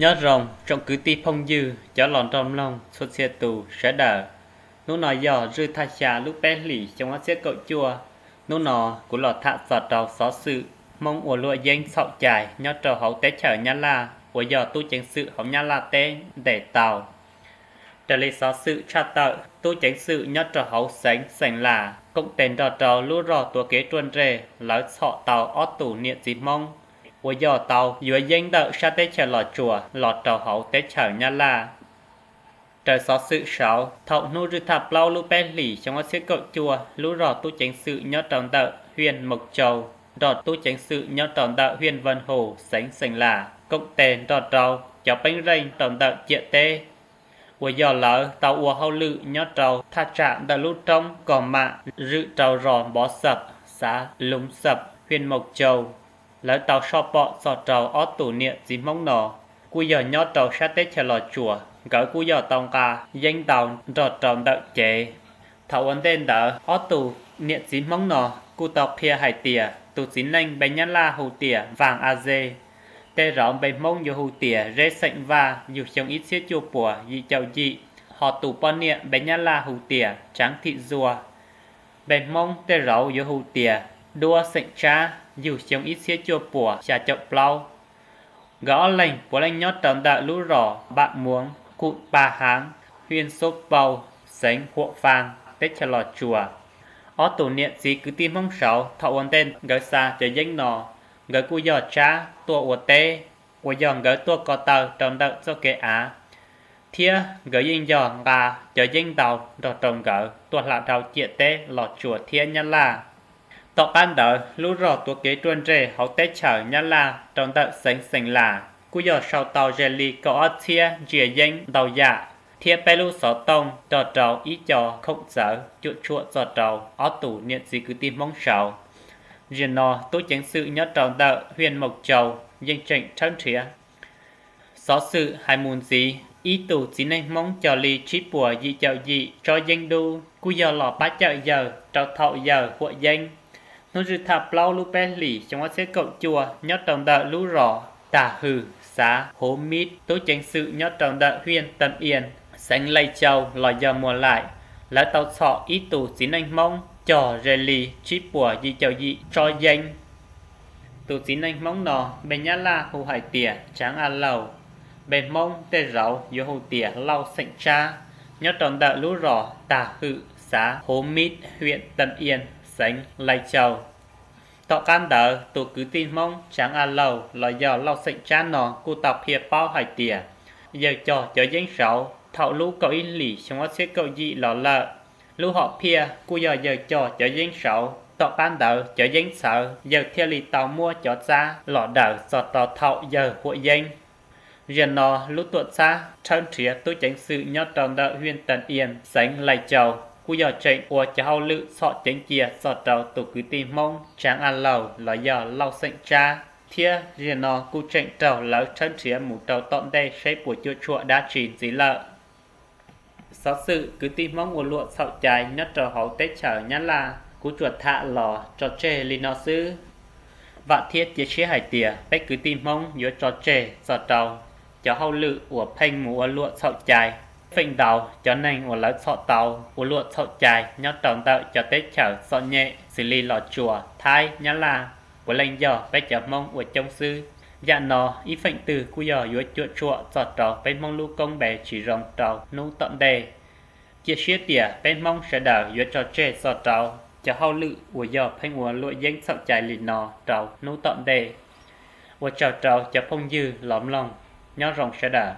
Nyob zoo tsoom kwv tij phooj ywg cov los nrog mloog txhua txhia tus sawv daws. Hnub no yog zwj thaj xya lub peb hlis xyoo ob txhiab kaum cuaj. Hnub no kuv los tham txog rau xov xwm Hmoob ua luam yeeb txhaum cai nyob rau hauv teb chaws Nyab Laj uas yog tub ceev xwm hauv Nyab Laj teb ntes tau. Raws li xov xwm tshaj tawm, tub ceev xwm nyob rau hauv xeev Xeem Las koom tes nrog rau lub rog tuav kev ruaj nreg lawv txhom tau ob tug niam txiv Hmoob uas yog tau yuav yeeb ntawm sab teb chaws Los Tsuas los rau hauv teb chaws Nyab Laj. Raws xov xwm saud, thaum hnub zwj thaj plaub lub peb hlis xyoo ob txhiab kaum cuaj, lub rog tub ceev xwm nyob rau ntawm hiaj Moos Tsau nrog tub ceev xwm nyob rau ntawm hiaj Vaj Hus xeev Xeem Las koom tes nrog rau cov peeb zeej rau ntawm ciam teb uas yog lawv tau ua hauj lwm nyob rau thaj tsam ntawm lub roob Kos Mam zwm rau zos Npov Xawm, xav Loo Xawm, hiaj Moos Tsau. Lawv tau soj pom txog rau ob tug niam txiv Hmoob no, kuj yog nyob rau sab teb chaws Los Tsuas, nkawd kuj yog tau nqa yeeb ntau nrog rau ntawm cev. Thaum ua ntej ntawd ob tug niam txiv Hmoob no kuj tau qhia hais tias tus txiv neej npe Nyab Laj hu tias Vaas A Ze, tej zaum npe Hmoob yuav hu tias Zeb xeem Vaj, yug xyoo ib txhiab cuaj puas yim caum yim, ho tus poj niam npe Nyab Laj hu tias Tsaav Thim Zuag, npe Hmoob tej zaum yuav hu tias Duab xeem Tsab, yug xyoo ib txhiab cuaj puas xya caum plaub. Nkawd ob leeg puav leej nyob rau ntawm lub zos Npam Muav, kum Pa Haav, hiaj Xub Pau, xeev Huam Faa, teb chaws Los Tsuas. Ob tug niam txiv kwv tij Hmoob saud thaum ua ntej nkawd xa cov yeeb no, nkawd kuj yog Tsab tuaj ua teb, uas yog nkawd tuaj ko taw rau ntawm txoj kev av, thiab nkawd yeej yog nqa cov yeeb ntau nrog rau nkawd tuaj hla dhau ciam teb Los Tsuas thiab Nyab Laj. Tom qab ntawd lub zog tuav kev ruaj nreg hauv teb chaws Nyab Laj rau ntawm xeev Xeem Las kuj yog sau tau ze li kaum ob txhiab ntsiav yeeb ntau yam, thiab peb lub xov tooj nrog rau ib co khoom txawv cuam tshuam txog rau ob tug niam txiv kwv tij Hmoob saud. Zaum no tub ceev xwm nyob rau ntawm hiaj Moos Tsau yeej tseem tshawb nrhiav. Xov xwm hais mus ntxiv, ib tug txiv neej Hmoob cog li tsib puas yim caum yim tsob yeeb dub kuj yog los pab cawm yawg rau thaum yawg huam yeeb. Hnub zwj thaj plaub lub peb hlis xyoo ob txhiab kaum cuaj nyob rau ntawm lub zos Tag Hwm, xav Huv Mib, tub ceev xwm nyob rau ntawm hiaj Tam Ias, xeev Lais Cau los yog Muas Laim, lawv tau txhom ib tug txiv neej Hmoob cog ze li tsib puas yim caum yim tsob yeeb. Tus txiv neej Hmoob no npe Nyab Laj hu hais tias Tsaav A Laus, npe Hmoob tej zaum yuav hu tias Lauj xeem Tsab, nyob rau ntawm lub zos Tag Hwm, xav Huv Mib, hiaj Tam Ias, xeev Lais Cau. Tom qab ntawd tus kwv tij Hmoob Tsaav A Laus los yog Lauj xeem Tsab no kuj tau qhia paub hais tias yawg cog cov yeeb saud thaum lub kaum ib hlis xyoo ob txhiab kaum yim los lawm. Lub hom phiaj kuj yog yawg cog cov yeeb saud, tom qab ntawd cov yeeb txhawv yawg thiaj li tau muab cov txab los daws txog rau thaum yawg huam yeeb. Zaum no lub tuam txhab tshawb nrhiav tub ceev xwm nyob rau ntawm hiaj Tam Ias, xeev Lais Cau kuj yog tseem ua cov hauj lwm txhom ceev cia txog rau tus kwv tij Hmoob Tsaav A Laus los yog Lauj xeem Tsab, thiab zaum no kuj tseem raug lawv tshawb nrhiav mus rau tom ntej seb puas cuam tshuam dab tsi ntxiv lawm. Xov xwm kwv tij Hmoob ua luam txhaum cai nyob rau hauv teb chaws Nyab Laj kuv tsuas tham los tso tseg li no xwb. Vam thiab cia siab hais tias peb kwv tij Hmoob yuav tso tseg txog rau cov hauj lwm uas pheej mus ua luam txhaum cai. Feem ntau cov neeg uas lawv txhom tau ua luam txhaum cai nyob rau ntawm cov teb chaws txom nyem xws li Los Tsuas, Thaib, Nyab Laj, puav leej yog peb cov Hmoob ua coob xwb. Yam no ib feem twg kuj yog yuav cuam tshuam txog rau peb Hmoob lub koob npe tsis zoo rau hnub tom ntej. Cia siab tias peb Hmoob sawv daws yuav tso tseg txog rau cov hauj lwm uas yog pheej ua luam yeeb txhaum cai li no rau hnub tom ntej. Ua tsaug rau cov phooj ywg los mloog, nyob zoo sawv daws.